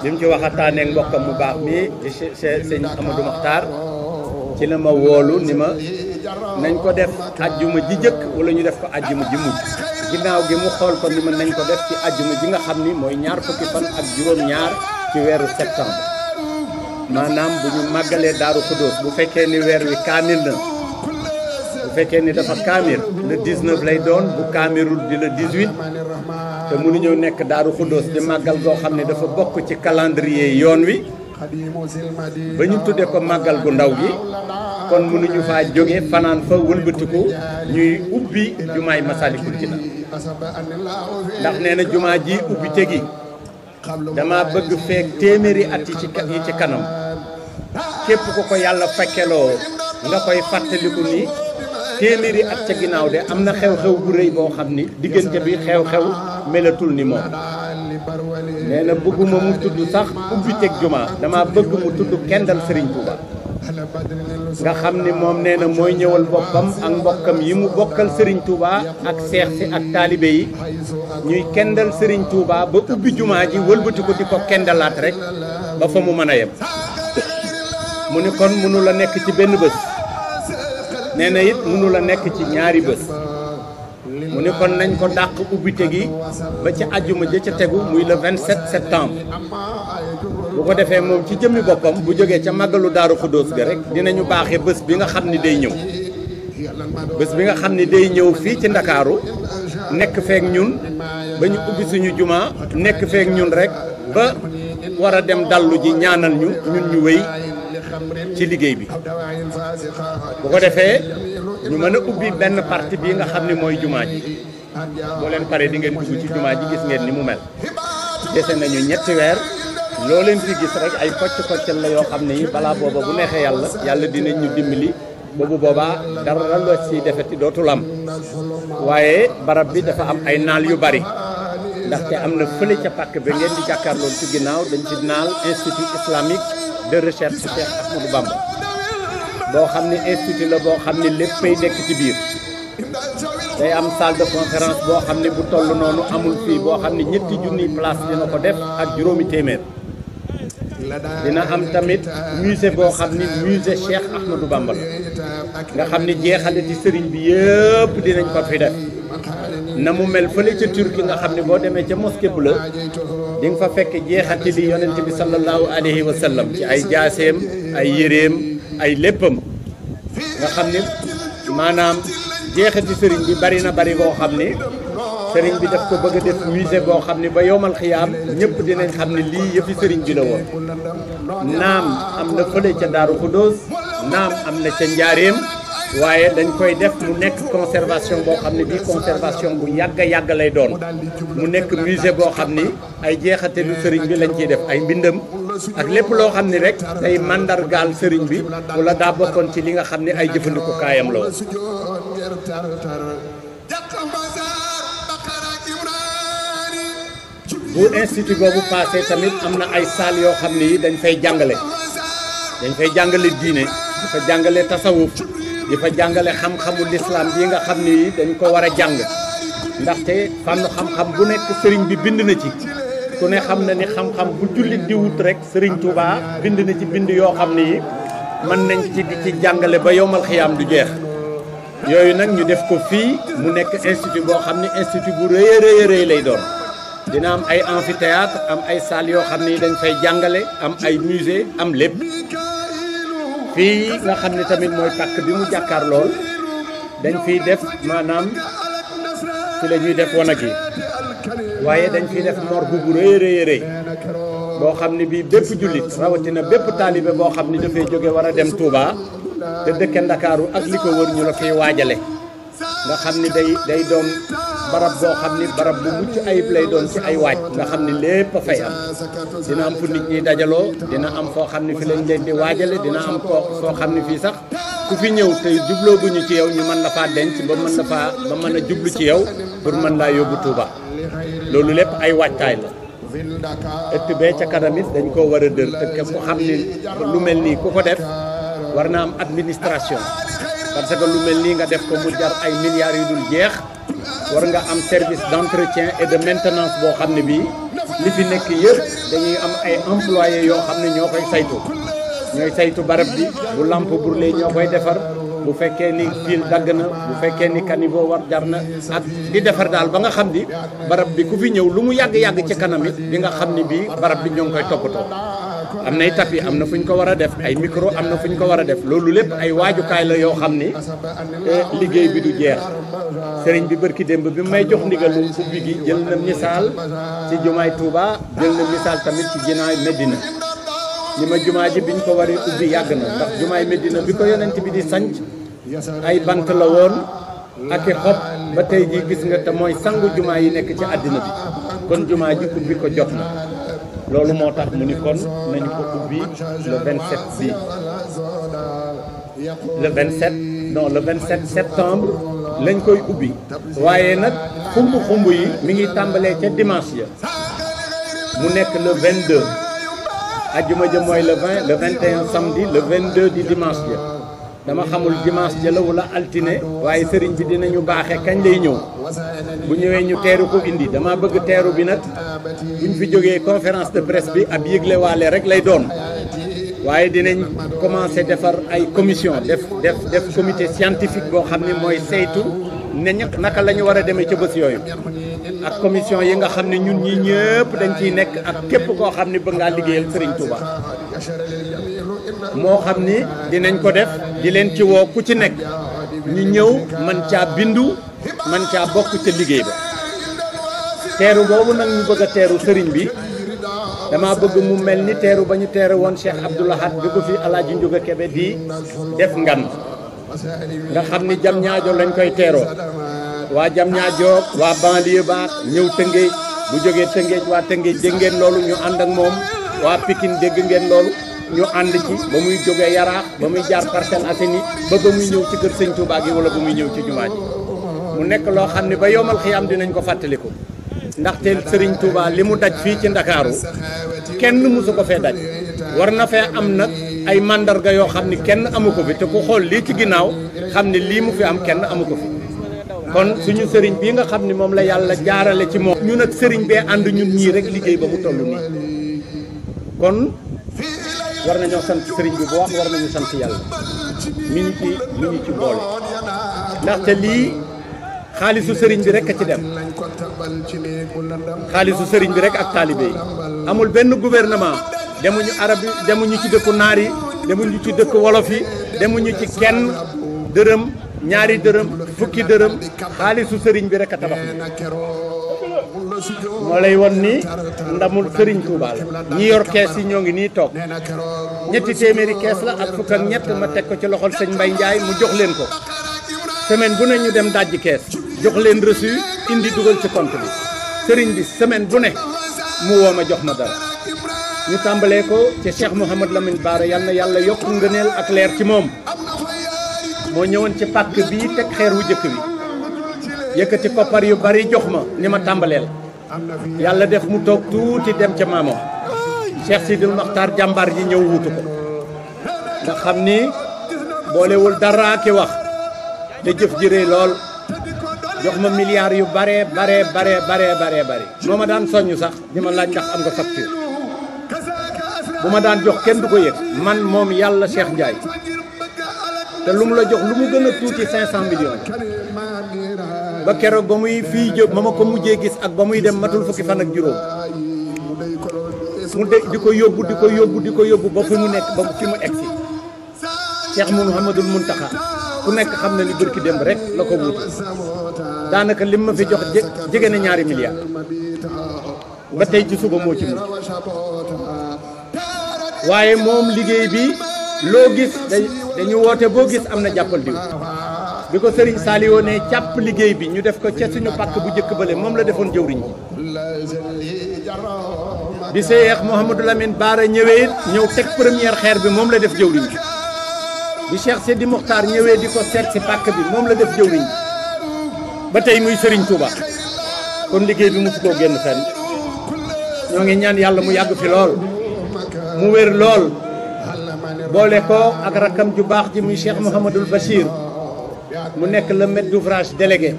bi mu ci waxataaneeg mbokkam mu baax mi di sëñ Amadou Makhtar ci la ma woolu ni ma nañ ko def ajjuma ji jëkk wala ñu def ko ajjuma ji mujj ginnaaw gi mu xool ko ni ma nañ ko def ci ajjuma ji nga xam ni mooy ñaar fukki fan ak juróom-ñaar ci weeru septembre maanaam bu ñu màggalee Daaru Xudoos bu fekkee ni weer wi kaamil na bu fekkee ni dafa kaamil le 19 lay doon bu kaamilul di le 18 te mënuñoo nekk Daaru Xudoos di màggal goo xam ne dafa bokk ci calendrier yoon wi ba ñu tuddee ko màggal gu ndaw gi kon mënuñu faa jóge fanaan fa wëlbatiku ñuy ubbi jumaay Masalikul Jinaan ndax nee na jumaa ji ubbi tegi dama bëgg feek téeméeri at yi ci kanam képp ku ko yàlla fekkeloo nga koy fàttaliku ni téeméeri at ca ginnaaw de am na xew-xew bu rëy boo xam ni diggante bi xew-xew melatul ni moom nee na bëgguma mu tudd sax ubbi teg jumaa dama bëgg mu tudd kendal Serigne Touba nga xam ni moom nee na mooy ñëwal boppam ak mbokkam yi mu bokkal Serigne Touba ak seex si ak taalibe yi ñuy kendal Serigne Touba ba ubbi jumaa ji wëlbati ko di ko kendalaat rek ba fa mu mën a yem mu ni kon mënu la nekk ci benn bés nee na it mënu la nekk ci ñaari bés mu ni kon nañ ko dàq ubbite gi ba ci àjjuma ja ca tegu muy le 27 septembre bu ko defee moom ci jëmmi boppam bu jógee ca màggalu Daaru Xudoos ga rek dinañu baaxee bés bi nga xam ni day ñëw bés bi nga xam ni day ñëw fii ci Ndakaaru nekk feek ñun ba ñu ubbi suñu jumaa nekk feek ñun rek ba war a dem dallu ji ñaanal ñu ñun ñu wéy ci liggéey bi bu ko defee ñu mën a ubbi benn partie bi nga xam ni mooy jumaa ji boo leen paree di ngeen dugg ci jumaa ji gis ngeen ni mu mel dese nañu ñetti weer loo leen fi gis rek ay kocc-koccal la yoo xam ne yi balaa booba bu neexee yàlla dinañ ñu dimbali boobu boobaa dara loo ci defeti dootul am waaye barab bi dafa am ay naal yu bari ndaxte am na fële ca pàkk ba ngeen di jàkkaarloon ci ginnaaw dañ ci naal institut islamique de recherche Cheikh Ahmadou Bamba boo xam ne institut la boo xam ne léppay nekk ci biir day am salle de conférence boo xam ne bu toll noonu amul fii boo xam ne ñetti junniy place dina ko def ak juróomi téeméer dina am tamit musée boo xam ni musée Cheikh Ahmadou Bamba la nga xam ni jeexale ci sëriñ bi yëpp dinañ ko fi def na mu mel fële ca Turquie nga xam ne boo demee ca mosquée bu la di nga fa fekk jeexati li yonent bi sallallahu alayhi wa sallam ci ay jaaseem ay yéreem ay léppam nga xam ni maanaam jeexati sëriñ bi bari na bari boo xam ni sëriñ bi daf ko bëgg a def musée boo xam ni ba yowmal xiyaam ñëpp dinañ xam ne lii yëfi sëriñ bi la woon naam am na fële ca Daaru Xudoos naam am na ca Njaareem waaye dañ koy def mu nekk conservation boo xam ne bii conservation bu yàgg lay doon mu nekk musée boo xam ni ay jeexatalu sëriñ bi lañ ciy def ay mbindam ak lépp loo xam ni rek day mandargaal sëriñ bi wala daa bokkoon ci li nga xam ne ay jëfandiku kaayam la woon bu institut boobu passé tamit am na ay salle yoo xam ne yi dañ fay jàngale diine di fa jàngale tasawuf di fa jàngale xam-xamu lislaam bi nga xam ne yi dañ ko war a jàng ndaxte fànn xam-xam bu nekk sëriñ bi bind na ci ku ne xam na ni xam-xam bu jullit di wut rek sëriñ Touba bind na ci bind yoo xam ne yi mën nañ ci di ci jàngale ba yowmal xiyaam du jeex yooyu nag ñu def ko fii mu nekk institut boo xam ne institut bu rëy lay doon dina am ay amphithéâtre am ay salles yoo xam ne dañ fay jàngale am ay musée am lépp fii nga xam ne tamit mooy pàkk bi mu jàkkaar lool dañ fiy def maanaam fi la ñuy def wanag yi waaye dañ fiy def morgue bu rëy boo xam ne bii bépp jullit rawatina bépp taalibe boo xam ne dafay jóge war a dem Touba te dëkke Ndakaaru ak li ko wër ñu la fiy waajale nga xam ni day doon barab boo xam ni barab bu mucc ayib lay doon ci ay waaj nga xam ni lépp a fay am dina am fu nit ñi dajaloo dina am foo xam ne fi lañ leen di waajale dina am foo xam ne fii sax ku fi ñëw te jubloo bu ñu ci yow ñu mën la faa denc ba mën a jublu ci yow pour mën laa yóbbu Touba loolu lépp ay waajtaay la ëtt bee ca kanam it dañ koo war a dër te ku xam ni lu mel nii ku ko def war na am administration parce que lu mel nii nga def ko mu jar ay milliards yu dul jeex war nga am service d'entretien et de maintenance boo xam ne bii li fi nekk yëpp dañuy am ay employés yoo xam ne ñoo koy saytu ñooy saytu barab bi bu lampe brûlé ñoo koy defar bu fekkee ni fil dagg na bu fekkee ni caniveau war jar na ak di defar daal ba nga xam ni barab bi ku fi ñëw lu mu yàgg-yàgg ci kanam it di nga xam ni bii barab bi ñoo ngi koy toppatoo am nay tapis am na fu ñu ko war a def ay micro am na fu ñu ko war a def loolu lépp ay waajukaay la yoo xam ni liggéey bi du jeex sëriñ bi bërki démb bi may jox ndigalu ubbi gi jël na misaal ci jumaay Touba jël na misaal tamit ci jumaay Medina li ma jumaa ji biñ ko waree ubbi yàgg na ndax jumaay Medina bi ko yonent bi di sanc ay bant la woon ak i xob ba tey jii gis nga te mooy sangu jumaa yi nekk ci àddina bi kon jumaa ji ubbi ko jot na loolu moo tax mu ni kon nañu ko ubbi le 27 bi le 27 non le 27 septembre lañ koy ubbi waaye nag xumb yi mi ngi tàmbalee ca dimanche ya mu nekk le 22 ajjuma ja mooy le 20 le 21 samedi le 22 di dimanche ja dama xamul dimanche ja la wala altine waaye sëriñ bi dinañu baaxe kañ lay ñëw bu ñëwee ñu teeru ko indi dama bëgg teeru bi nag buñ fi jógee conférence de presse bi ab yëgle waale rek lay doon waaye dinañ commencé defar ay commission def comité scientifique boo xam ne mooy saytu ne naka la ñu war a demee ca bés yooyu ak commission yi nga xam ne ñun ñi ñëpp dañ ciy nekk ak képp koo xam ne bëgg ngaa liggéeyal Serigne Touba moo xam ni dinañ ko def di leen ci woo ku ci nekk ñu ñëw man caa bindu man caa bokk ca liggéey ba teeru boobu nag ñu bëgg a teeru Serigne bi dama bëgg mu mel ni teeru ba ñu teeru woon Cheikh Abdou Lahad bi ko fi Alaaji Njuga Kebe di def ngan nga xam ni jam ñaajo lañ koy teeroo waa jam ñaajo waa banlieue baax ñëw Tëngéej bu jógee Tëngéej waa Tëngéej dégg ngeen loolu ñu ànd ak moom waa Pikine dégg ngeen loolu ñu ànd ci ba muy jógee Yaraax ba muy jaar Parcelles Assainies ba muy ñëw ci kër Sëñ Touba gi wala ba muy ñëw ci jumaa ji mu nekk loo xam ne ba yomal xiyaam dinañ ko fàttaliku ndaxte Serigne Touba li mu daj fii ci Ndakaaru kenn mësu ko fee daj war na fee am nag ay mandarga yoo xam ni kenn amu ko fi te ku xool lii ci ginnaaw xam ne lii mu fi am kenn amu ko fi kon suñu sëriñ bii nga xam ni moom la yàlla jaarale ci moom ñu nag sëriñ bee ànd ñun ñii rek liggéey ba mu toll nii kon war nañoo sant sëriñ bi bu wax war nañu sant yàlla mi ñu ci boole ndaxte lii xaalisu sëriñ bi rek a ci dem xaalisu sëriñ bi rek ak taalibe yi amul benn gouvernement demuñu arab yi demuñu ci dëkku naar yi demuñu ci dëkku wolof yi demuñu ci kenn dërëm ñaari dërëm fukki dërëm xaalisu sëriñ bi rek a tabax moo lay won ni ndamul sëriñ Touba la ñi yor kees yi ñoo ngi nii toog ñetti téeméeri kees la ak fukk ak ñett ma teg ko ci loxol sëñ Mbay Njaay mu jox leen ko semaine bu ne ñu dem dajji kees jox leen reçu indi dugal ci compte bi sëriñ bi semaine bu ne mu woo ma jox ma dara ñu tàmbalee ko ci Cheikh Mouhamad Lamine Bara yal na yàlla yokk ngëneel ak leer ci moom moo ñëwoon ci pàkk bii teg xeer wu jëkk bi yëkkati koppar yu bari jox ma ni ma tàmbaleel yàlla def mu toog tuuti dem ca maamam Cheikh Sidil Mokhtar jàmbaar ji ñëw wuutu ko nga xam ni boolewul dara ki wax te jëf ji rëy lool jox ma milliards yu bare moo ma daan soññ sax di ma laaj ndax am nga facture bu ma daan jox kenn du ko yëg man moom yàlla Cheikh Ndiaye te lu mu la jox lu mu gën a tuuti 500 millions ba keroog ba muy fii jóg ma ko mujjee gis ak ba muy dem matul fukki fan ak juróom mu di ko yóbbu ba fi mu nekk ba fi mu egsi Cheikh Mouhamadul Mountakha ku nekk xam na ni bërki démb rek la ko wuutu daanaka lim ma fi jox jege na ñaari milliards ba tey ci suba moo ci mujj waaye moom liggéey bi loo gis dañu woote boo gis am na jàppal diw bi ko Serigne Saliou ne càpp liggéey bi ñu def ko ca suñu pàkk bu njëkk bële moom la defoon jëwriñ bi Cheikh Mouhamadou Lamine Bara ñëwee ñëw teg première xeer bi moom la def jëwriñ bi Cheikh Sidi Mokhtar ñëwee di ko seet si pàkk bi moom la def jëwriñ ba tey muy Serigne Touba kon liggéey bi mosu koo génn fenn ñoo ngi ñaan yàlla mu yàgg fi lool mu wér lool boole ko ak rakkam ju baax ji muy Cheikh Mouhamadoul Bachir mu nekk le maître d'ouvrage délégué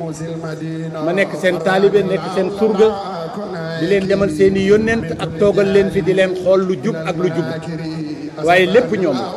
ma nekk seen taalibe nekk seen surga di leen demal seeni yónnent ak toogal leen fi di leen xool lu jub ak lu jub waaye lépp ñoom la